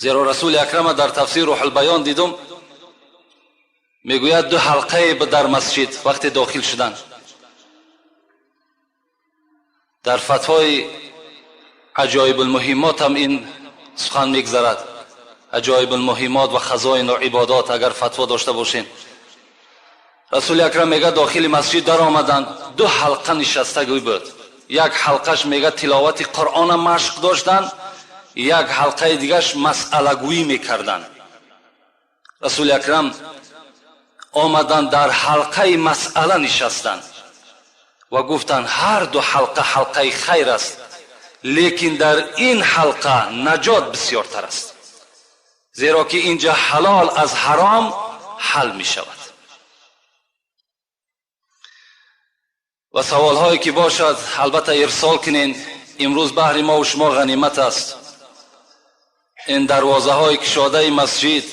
Зеро Расули Акрама дар тафсир Рӯҳулбаён дидум, мегӯяд ду ҳалқае дар масҷид вақте дохил шуданд. Дар фатвои Аҷоибулмуҳиммот ҳам ин сухан мегзарад. Аҷоибулмуҳиммот ва хазоину ибодот агар фатво дошта бошем. Расули Акрам мегӯяд дохили масҷид даромаданд, ду ҳалқа нишастагӣ буд. Як ҳалқаш мегӯяд тиловати Қуръона машқ доштанд, як ҳалқаи дигаш масъалагӯӣ мекарданд. Расули Акрам омаданд, дар ҳалқаи масъала нишастанд ва гуфтанд ҳар ду ҳалқа ҳалқаи хайр аст, лекин дар ин ҳалқа наҷот бисёртар аст, зеро ки инҷа ҳалол аз ҳаром ҳал мешавад. Ва саволҳое ки бошад албатта ирсол кунед. Имрӯз баҳри мо ва шумо ғанимат аст. Ин дарвозаҳои кушодаи масҷид,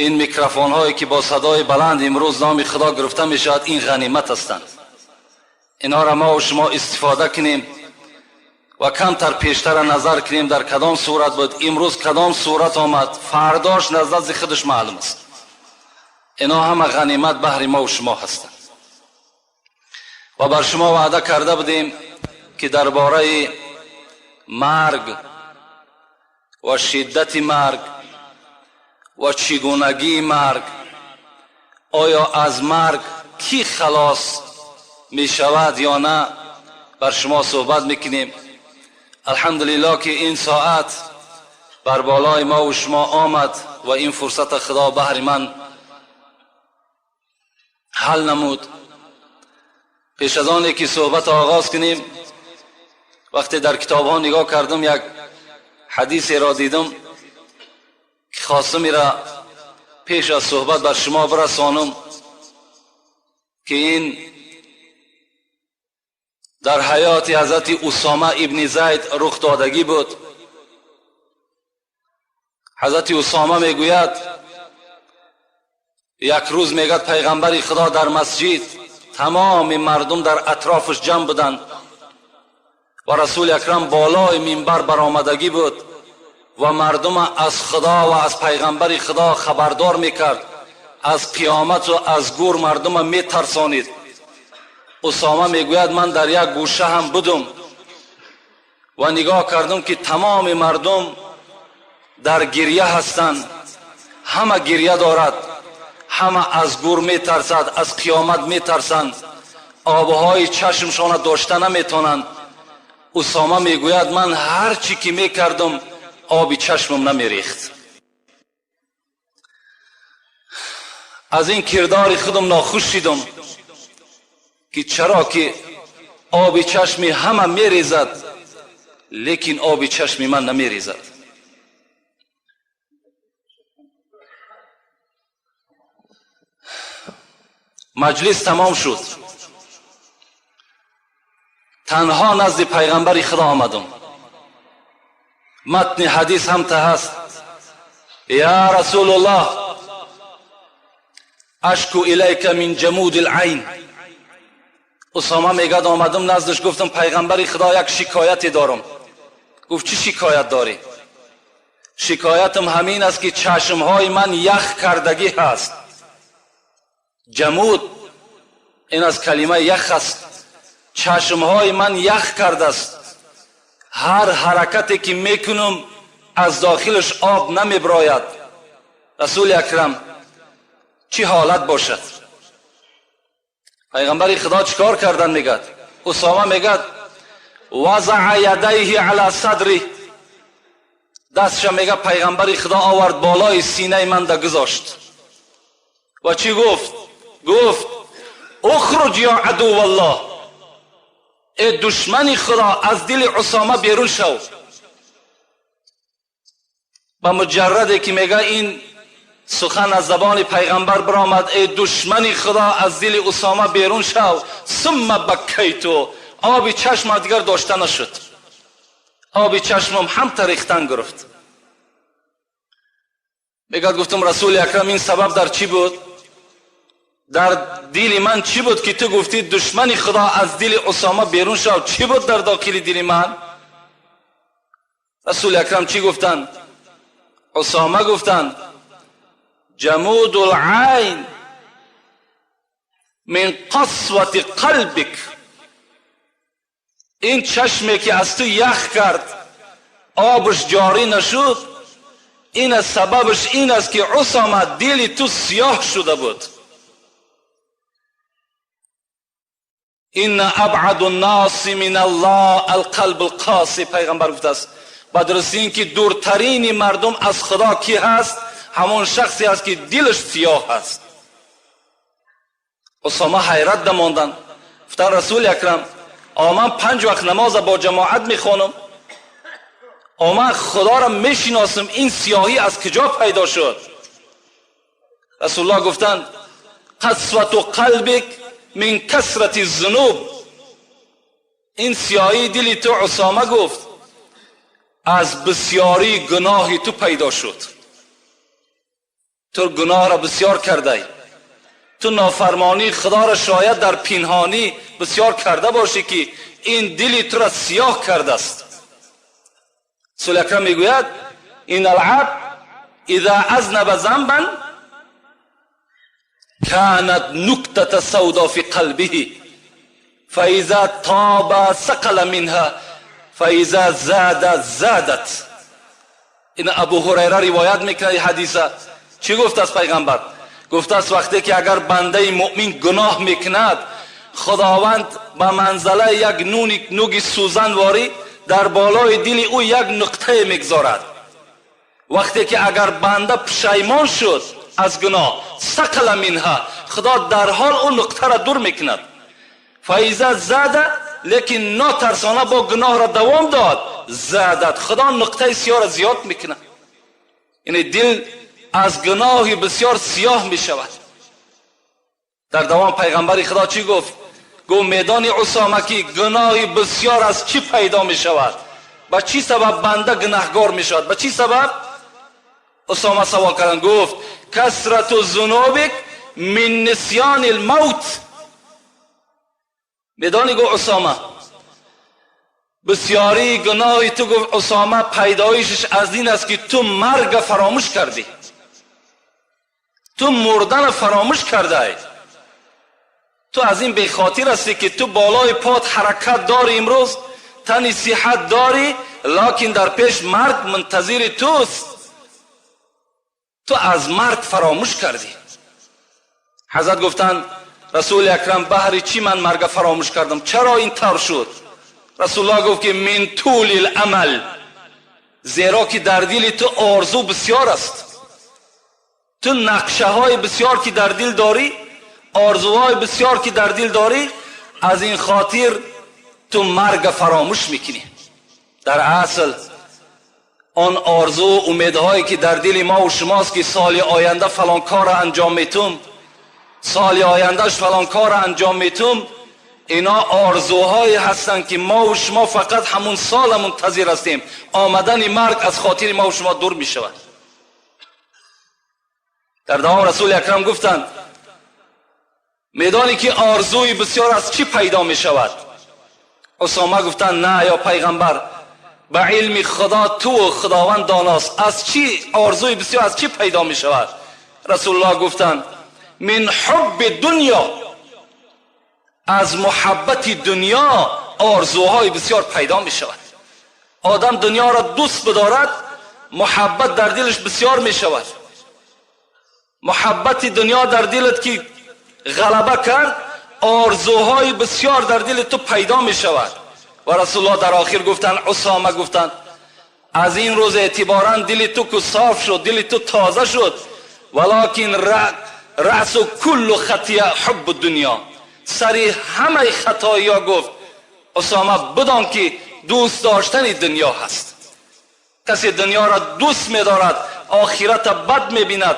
ин микрофонҳое ки бо садои баланд имрӯз номи Худо гирифта мешавад, ин ғанимат ҳастанд. Инҳоро мо ва шумо истифода кунем ва камтар пештара назар кунем дар кадом сурат буд, имрӯз кадом сурат омад, фардош назди худаш маълум аст. Инҳо ҳама ғанимат баҳри мо ва шумо ҳастанд. Ва бар шумо ваъда карда будем ки дар бораи марг ва шиддати марг ва чигунагии марг, оё аз марг кӣ халос мешавад ё на, бар шумо суҳбат мекунем. Алҳамдулиллоҳ ки ин соат бар болои мо ва шумо омад ва ин фурсата Худо баҳри ман ҳал намуд. Пеш аз оне ки суҳбат оғоз кунем, вақте дар китобҳо нигоҳ кардам, як ҳадисеро дидам ки хостам ира пеш аз суҳбат бар шумо бирасонам, ки ин дар ҳаёти ҳазрати Усома ибни Зайд рух додагӣ буд. Ҳазрати Усома мегӯяд, як рӯз мегӯяд пайғамбари Худо дар масҷид тамоми мардум дар атрофаш ҷамъ буданд ва Расули Акрам болои минбар баромадагӣ буд ва мардум аз Худо ва аз пайғамбари Худо хабардор мекард, аз қиёмату аз гур мардума метарсонид. Усома мегӯяд ман дар як гӯша ҳам будум ва нигоҳ кардум ки тамоми мардум дар гирья ҳастанд, ҳама гирья дорад, ҳама аз гур метарсад, аз қиёмат метарсанд, обҳои чашмшона дошта наметонанд. Усома мегӯяд ман ҳар чӣ ки мекардум оби чашмам намерехт. Аз ин кирдори худам нохуш шидам ки чаро ки оби чашми ҳама мерезад, лекин оби чашми ман намерезад. Маҷлис тамом шуд. Танҳо назди пайғамбари Худо омадам. Матни ҳадис ҳам та ҳаст. Я Расулуллоҳ, ашку илайка мин ҷамуди лайн. Усома мегӯяд омадам наздаш, гуфтам пайғамбари Худо як шикояте дорам. Гуфт чӣ шикоят дорӣ? Шикоятам ҳамин аст ки чашмҳои ман ях кардагӣ ҳаст. Ҷамуд ин аз калимаи ях аст. Чашмҳои ман ях кардааст. Ҳар ҳаракате ки мекунам аз дохилаш об намеброяд. Расули Акрам, чӣ ҳолат бошад? Пайғамбари Худо чӣ кор кардан мегӯяд? Усома мегӯяд вазаа ядайҳи ала садри, дастша мегӯяд пайғамбари Худо овард болои синаи ман да гузошт ва чӣ гуфт? Гуфт ухруҷ ё адуваллоҳ, э душмани Худо, аз дили Усома берун шав. Ба муҷарраде ки мегӯяд ин сухан аз забони пайғамбар баромад, эй душмани Худо, аз дили Усома берун шав, сумма баккайту, оби чашмам дигар дошта нашуд. Оби чашмам ҳамта рехтан гирифт. Мегӯяд гуфтам Расули Акрам, ин сабаб дар чӣ буд? Дар дили ман чӣ буд ки ту гуфтӣ душмани Худо аз дили Усома берун шав? Чӣ буд дар дохили дили ман? Расули Акрам чӣ гуфтанд? اسامه گفتند جمود العین من قسوة قلبک. این چشمی که از تو یخ کرد، آبش جاری نشد، این از سببش این است که اسامه دل تو سیاه شده بود. این ابعد الناس من الله القلب القاسی. پیغمبر گفته است با درستی این که دورترین مردم از خدا کی هست؟ همون شخصی است که دلش سیاه است. اسامه حیرت ماندن. گفتن رسول اکرم، من 5 وقت نماز با جماعت میخوانم، من خدا را میشناسم، این سیاهی از کجا پیدا شد؟ رسول الله گفتند قسوة قلبک من کثرت الذنوب. این سیاهی دل تو اسامه گفت از بسیاری گناهی تو پیدا شد. تو گناه را بسیار کرده، تو نافرمانی خدا را شاید در پنهانی بسیار کرده باشی که این دلی تو را سیاه کرده است. رسول اکرم میگوید این العبد اذا اذنب ذنبا كانت نكتة سودا في قلبه فإذا تاب ثقل منها فإذا زاد زادت. این ابو هریره روایت میکنه این حدیثه. چی گفت از پیغمبر؟ گفت است وقتی که اگر بنده مؤمن گناه میکند، خداوند به منزله یک نوگ سوزن واری در بالای دل او یک نقطه میگذارد. وقتی که اگر بنده پشیمان شد از گناه، ثقل منها، خدا در حال اون نقطه را دور میکند. فاذا زاد، لیکن ناترسانه با گناه را دوام داد، زادت، خدا نقطه سیاه را زیاد میکند. یعنی دل از گناه بسیار سیاه میشود. در دوام پیغمبر خدا چی گفت؟ گفت میدانی اسامه که گناه بسیار از چی پیدا میشود؟ با چی سبب بنده گناهگار میشود؟ با چی سبب؟ اسامه سوال کردن، گفت کثرت ذنوبک من نسیان الموت. میدانی گفت اسامه بسیاری گناهی تو، گفت اسامه پیدایشش از این است که تو مرگ فراموش کردی، تو مردن فراموش کرده ای. تو از این بخاطر هستی که تو بالای پات حرکت داری، امروز تنی صحت داری، لکن در پیش مرگ منتظر توست. تو از مرگ فراموش کردی. حضرت گفتند رسول اکرم بهر چی من مرگ فراموش کردم؟ چرا این طور شد؟ رسول الله گفت که من طول العمل، زیرا که در دل تو آرزو بسیار است، تو نقشه های بسیار که در دل داری، آرزوهای بسیار که در دل داری، از این خاطر تو مرگ فراموش میکنی. در اصل آن آرزو و امیدهایی که در دل ما و شماست که سال آینده فلان کار انجام میتم، سال آیندهش فلان کار انجام میتم، اینا آرزوهایی هستند که ما و شما فقط همون سال منتظر هستیم. آمدن مرگ از خاطر ما و شما دور میشود. در دوام رسول اکرم گفتند میدانی که آرزوی بسیار از چی پیدا می شود؟ اسامه گفتند نه یا پیغمبر، به علم خدا تو و خداوند داناست، از چی آرزوی بسیار از چی پیدا می شود؟ رسول الله گفتند من حب دنیا، از محبت دنیا آرزوهای بسیار پیدا می شود. آدم دنیا را دوست بدارد، محبت در دلش بسیار می شود. محبت دنیا در دلت که غلبه کرد، آرزوهای بسیار در دل تو پیدا می شود. و رسول الله در آخر گفتن، اسامه گفتن از این روز اعتبارا دل تو که صاف شد، دل تو تازه شد، ولکن رأس کل خطیه حب دنیا، سری همه خطایی ها گفت اسامه بدان که دوست داشتن دنیا هست. کسی دنیا را دوست می دارد آخرت بد می بیند،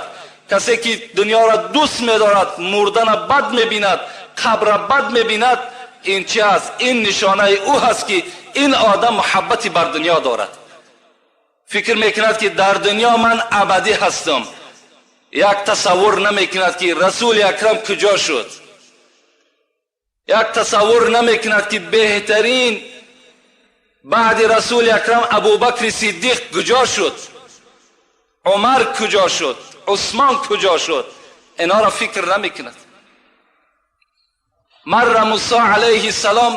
کسی که دنیا را دوست می دارد مردن بد می بیند، قبر بد می بیند. این چی است؟ این نشانه او هست که این آدم محبتی بر دنیا دارد. فکر میکند که در دنیا من ابدی هستم. یک تصور نمیکند که رسول اکرم کجا شد. یک تصور نمیکند که بهترین بعد رسول اکرم ابوبکر صدیق کجا شد، Умар куҷо шуд, Усмон куҷо шуд, инҳоро фикр намекунад. Мар Мусо алайҳи салом.